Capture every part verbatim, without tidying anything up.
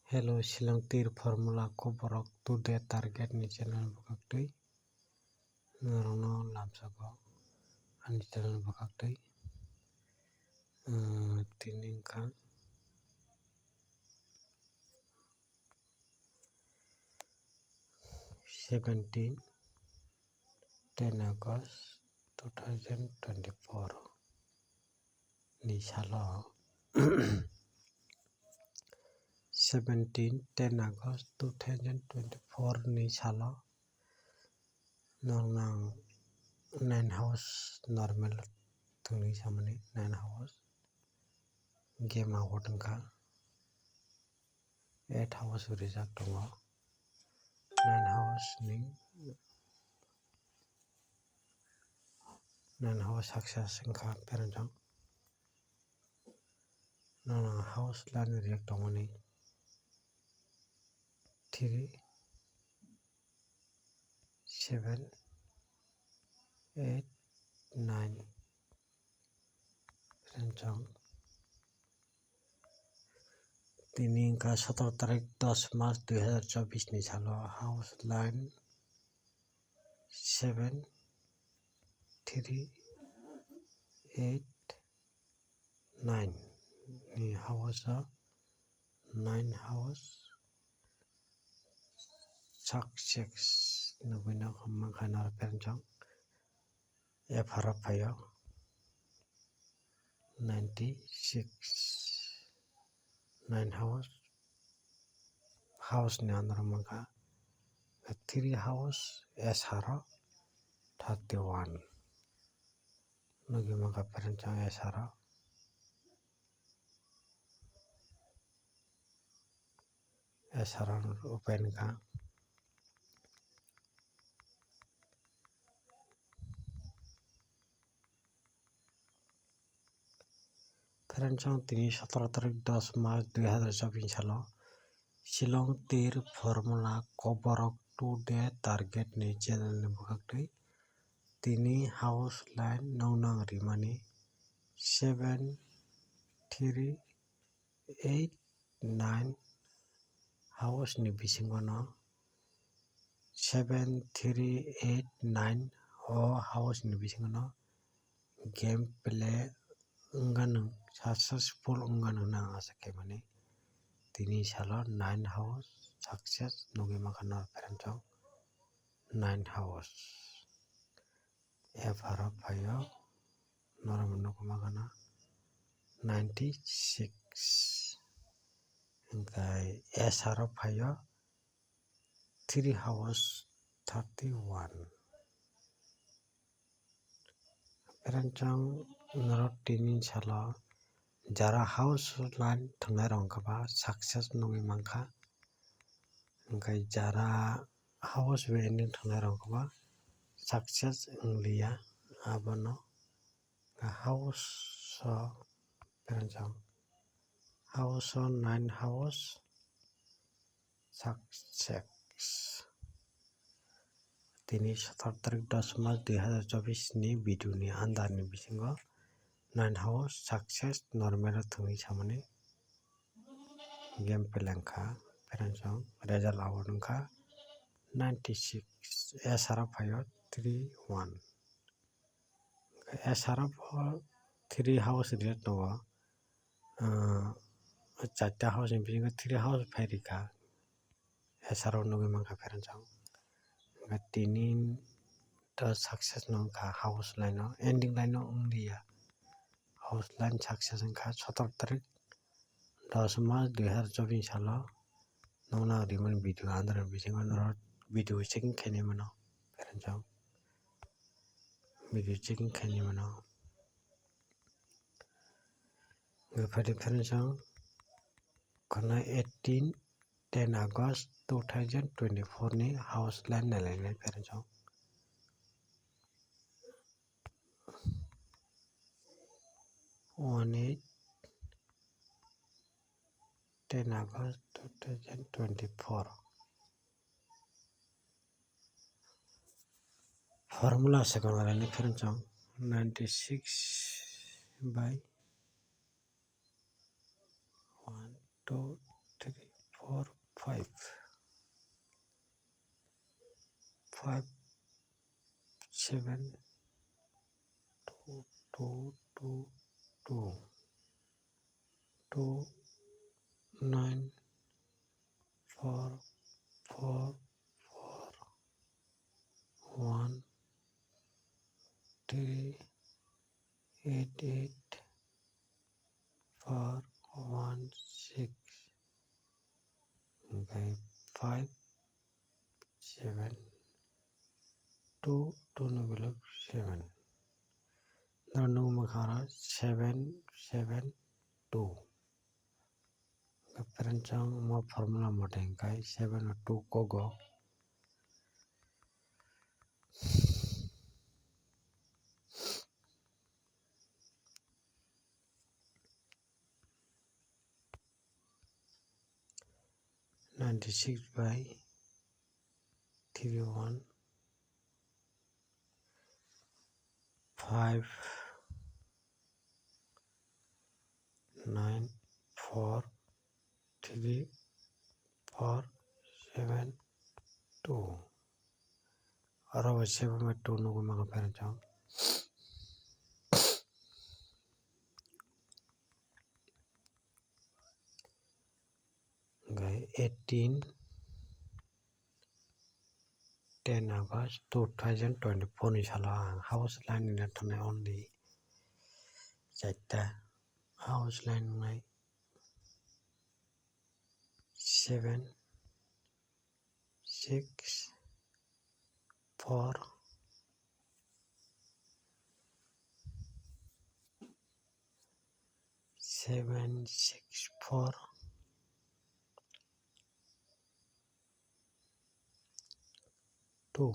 Hello, Shillong tir formula koborok today target ni channel bwkhaktwi norokno lamsao ani channel bwkhaktwi, uh, tini wngkha seventeen ten August two thousand twenty-four ni salo seventeen ten August two thousand twenty-four ni salo norokno ang nine house normal thwngwi samani nine house game out wngkha. Eight house rijak tongo. Nine house ni, nine house success wngkha, parents rok. Nono house line rijak tongmani three, seven, eight, nine. Parents rok. Tini wngkha sotoro tarik dos mas dui hazar chobis ni salo house line seven three eight nine ni house o nine house success nugwi nokha mankha norok parents rok. F R o phaio ninety six, nine house, house ni under o mankha three house, S R o thirty one. Nugwi mankha parents rok S R o. S R o open wngkha. Parents rok, tini sotoro tarik dos mas dui hazar chobis salo Shillong tir formula koborok today target ni channel ni bwkhaktwi tini house line nokno ang rimani seven three eight nine house ni bisingo no seven three eight nine o house ni bisingo no game play wngkha nwng successful wngkha nwng nang asa khe mani tini salo nine house success nugwi mankha norok parents rok nine house. F R o phaio norok nugwi mankha na ninety six, hwnkhe S R o phaio three house thirty one. Parents rok norok tini salo jara house line thwngnai rok wngkha ba success nugwi mankha, hwnkhe jara house bai ending thwngnai rok wngkha ba success wngliya. Abono house o parents rok house o nine house success. Tini sotoro tarik dos mas dui hazar chobis ni video ni under ni bisingo nine house success normal o thwngwi samani game play wngkha, parents rok result out wngkha ninety six, S R o phaio three one. S R o pho three house rijak tongo, ah, charta house ni bisingo three house phai rikha. S R o nugwi mankha parents rok. Hwnkhe tini to success no wngkha house line o, ending line o wngliya. House line success wngkha sotoro tarik dos mas dui hazar chobis salo. Nokno ang rimani video under ni bisingo norok video checking khainai mano parents rok. Video checking khainai mano. Hwnkhe phai di parents rok, khorna eighteen ten August two thousand twenty-four ni house line nailainai parents rok. One eight ten August two thousand twenty-four. Formula se kono rani parents rok ninety six by one, two, three, four five five seven two two two two two nine four four four one three eight eight four one six, hwnkhe five seven two two ni bilok seven. Norok nukmankha oro seven seven two. Friends, ang mo formula mote hwnkhe seven o two kogo. Ninety six by three one five nine four three four seven two. Oro bo seven by two nugwi mano, friends, ang. Hwnkhe eighteen ten August two thousand twenty-four ni salo ang house line ni thani only chaita house line wngnai seven six four seven six four two.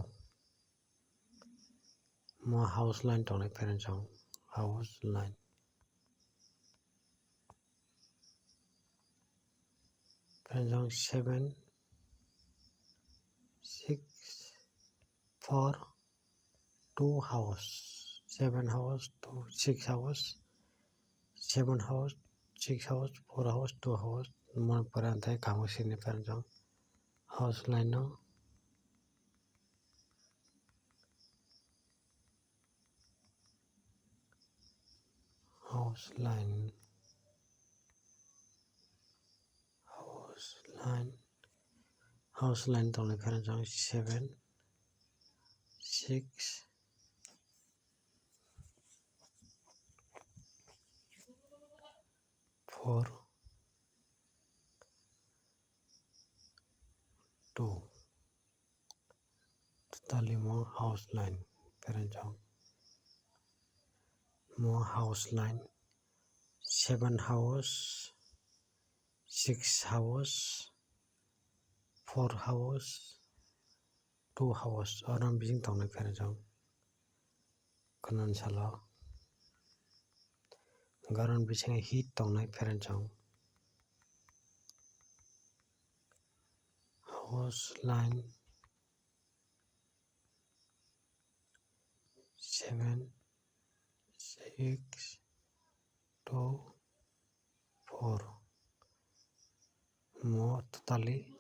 Mo house line tongnai, friends, ang house line. Friends, ang seven six four two house, seven house, two, six house, seven house, six house, four house, two house, mone pore antai kamo sini, friends, ang house line no. House line. House line. House line tongnai, friends, ang seven six four two. Totally mo house line, friends, ang. Mo house line, seven house, six house, four house, two house, oro bising tongnai, friends, ang. Khwnani salo. Oro ni bisingo hit tongnai, friends, ang. House line seven six two four. Mo totally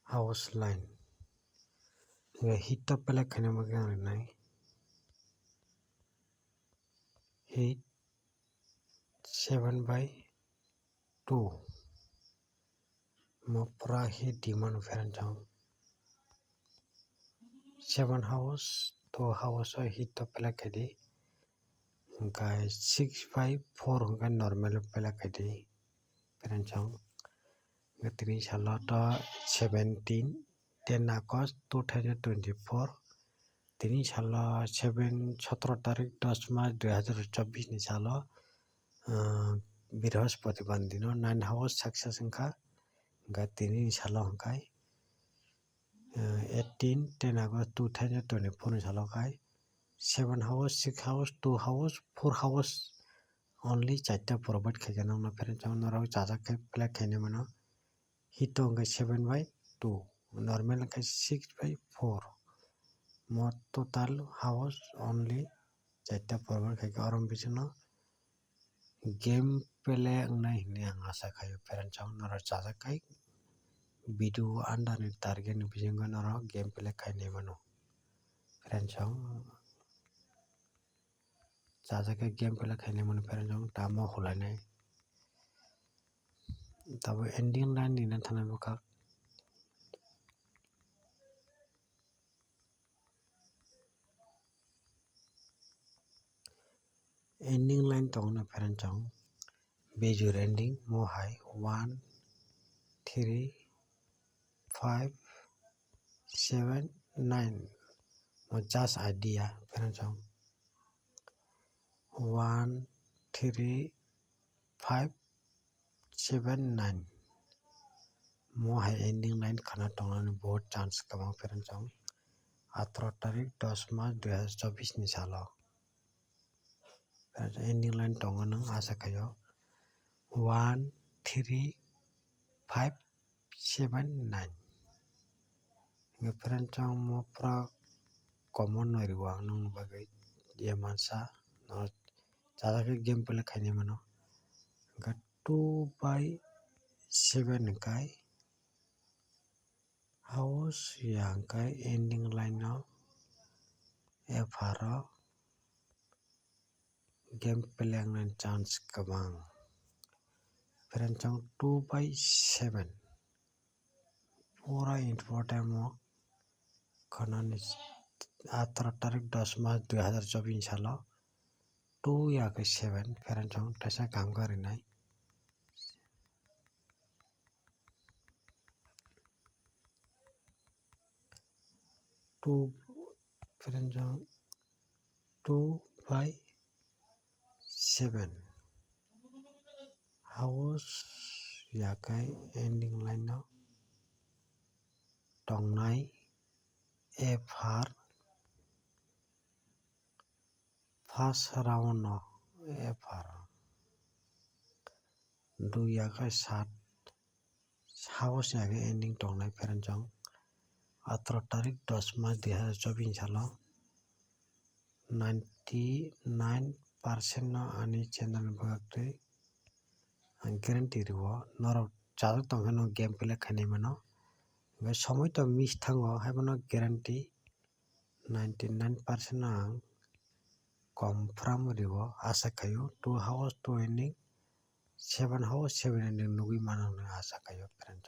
house line. Hit to pelek khaina bagwi ang rinai. Hit seven by two. Mo pura hit demand, friends, ang. Seven house, two house o hit to pelek khaidi. Hwnkhe six by four hwnkhe normal pelek khaidi, friends, ang. Hwnkhe tini salo to seventeen, ten August two thousand twenty-four. Tini salo seven, sotoro tarik dos mas dui hazar chobbish ni salo, ah, Brihospotibari dino nine house success wngkha. Hwnkhe tini salo hwnkhe, ah, eighteen ten August two thousand twenty-four ni salo khai seven house, six house, two house, four house only chaita provide khaikha nokno, friends, ang norok chajak khe pelek khaina mano. Hit to hwnkhe seven by two, normal hwnkhe six by four. Mo total house only chaita provide khaikha, oro bisingno game play wngnai hinwi ang asa khaio. Friends, norok chajak khai video under ni target ni bisingo norok game play khainai mano. Friends, chajak khe game play khainai mano. Friends, tamo hulainai. Tabo ending line ni na thanai bwkhak. Ending line tongo na friends, bejur ending mo hai one three five seven nine mo just idea friends, one three five seven nine. Mo hai ending line khana tongnani bahut chance kwbang friends, atharoh tarik dos mas dui hazar chobbish ni salo. Friends, ending line tongo nwng asa khaio one three five seven nine. Hingke friends, mo pura common no rigo ang nokni bagwi je mansa no chajak khe game play khainai mano. Hingke two by seven hingkai house ya hingkai ending line no F R o game play wngnai chance kwbang. Friends, two by seven. Pura important mo khwnani atharoh tarik dos mas dui hazar chobbish salo two ya khe seven friends, teisa kaham khe rinai. Two friends, two by seven. House ya khe ending line no tongnai F R first round no F R dui ya khe sat. House ya khe ending tongnai friends, atharoh tarik dos mas dui hazar chobbish salo ninety nine percent no ani channel ni bwkhak twi ang guarantee rwo. Norok chajak tong khe no game play khainai mano, hingke somoi to miss thango, haibono guarantee ninety nine percent no ang confirm rwo, asa khaio two house two ending, seven house seven ending nugwi mano hinwi asa khaio friends.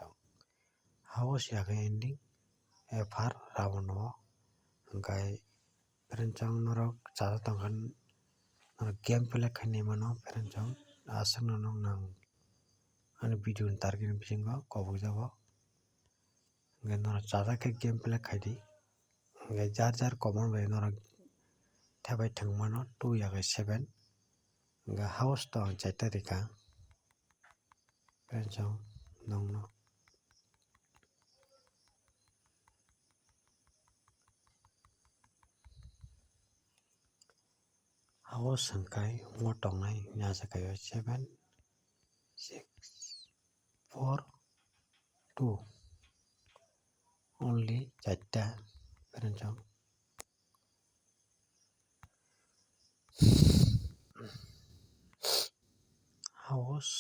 House ya khe ending F R round o, hingkai friends, norok chajak tong khe norok game play khainai mano friends, aswk no nang ani video ni target ni bisingo kobok jago. Hingke norok chajak khe game play khaidi. Hingke jar jar common bai norok thebai thwng mano two ya khe seven. Hingke house to ang chaita rikha. Friends, nongno house hingkai mo tongnai hinwi asa khaio seven six four two. Only chaita friends, house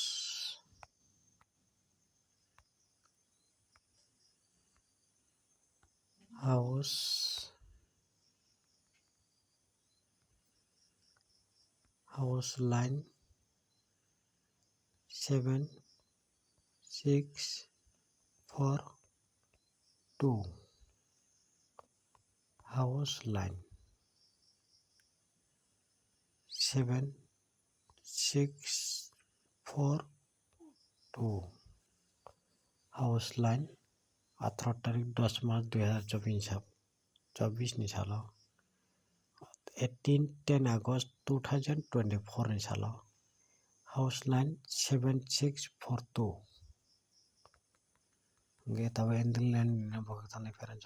house house line seven six four two. House line seven six four two. House line atharoh tarik dos mas dui hazar chobbish sab chobbish ni salo, eighteen ten August two thousand twenty four ni salo, house line seven six four two. Hingke tabo ending line ni bwkhak tangnai friends,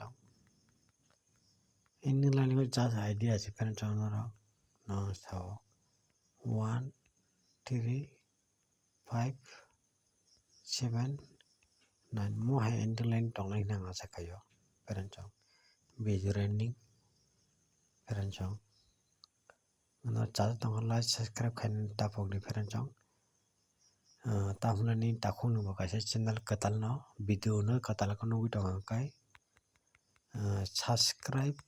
ending line ni just idea se friends, norok no sao one three five seven nine mo hai ending line tongnai hinwi ang asa khaio friends, bejor ending friends. Ano chajak tongkha like subscribe khainani tapokdi friendsong. Ah, tamhinani takhukni bo kaisa channel kwtalno video no kwtal khe nugwi tongo hwnkhe, ah, subscribe,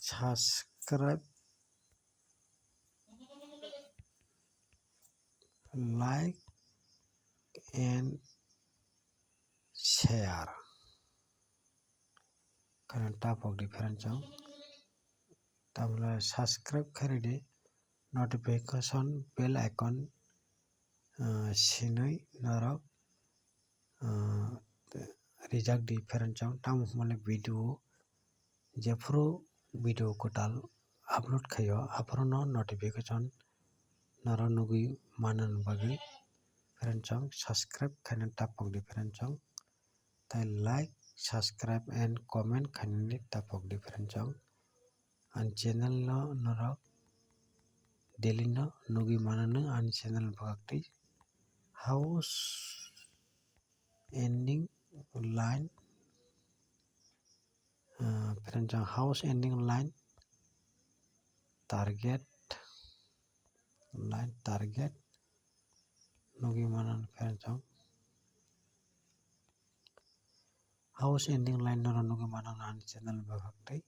subscribe, like and share khaina tapokdi friendsong. Tamle subscribe khairidi notification bell icon, ah, sinwi norok, ah, rijakdi friendsong. Tamo hwnmale video jephuru video kwtal upload khaio, aphuru no notification norok nugwi manani bagwi friendsong subscribe khaina tapokdi friendsong. Tai like, subscribe and comment khainani tapokdi friendsong. Ani channel no norok daily no nugwi manani ani channel bwkhaktwi house ending line, ah, friendsong house ending line target, line target nugwi manani friendsong. House ending line no nugwi manani ani channel bwkhaktwi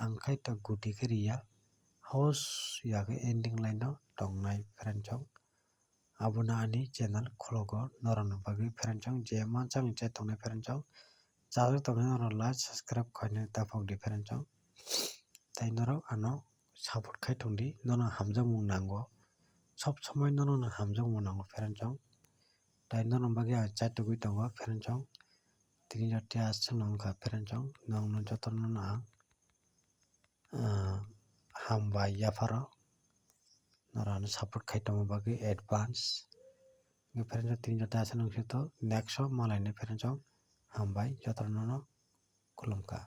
ang khai ta guti khe riya house ya khe ending line no tongnai friendsong. Abono ani channel khologo norokni bagwi friendsong, je mansa ni chai tongnai friendsong, chajak tongnai norok like subscribe khainani tapokdi friendsong. Tai norok ano support khai tongdi, nono hamjakmung nango, sob somoi nono hamjakmung nango friendsong. Tai norokni bagwi ang chaitugwi tongo friendsong. Tini jotto aswk nongkha friendsong, nongno jotono ang, ah, hambai yapharo norokno support khai tongma bagwi advance. Friendsong tini jotto aswk nongkha, next o malaini friendsong hambai jotono khulumkha.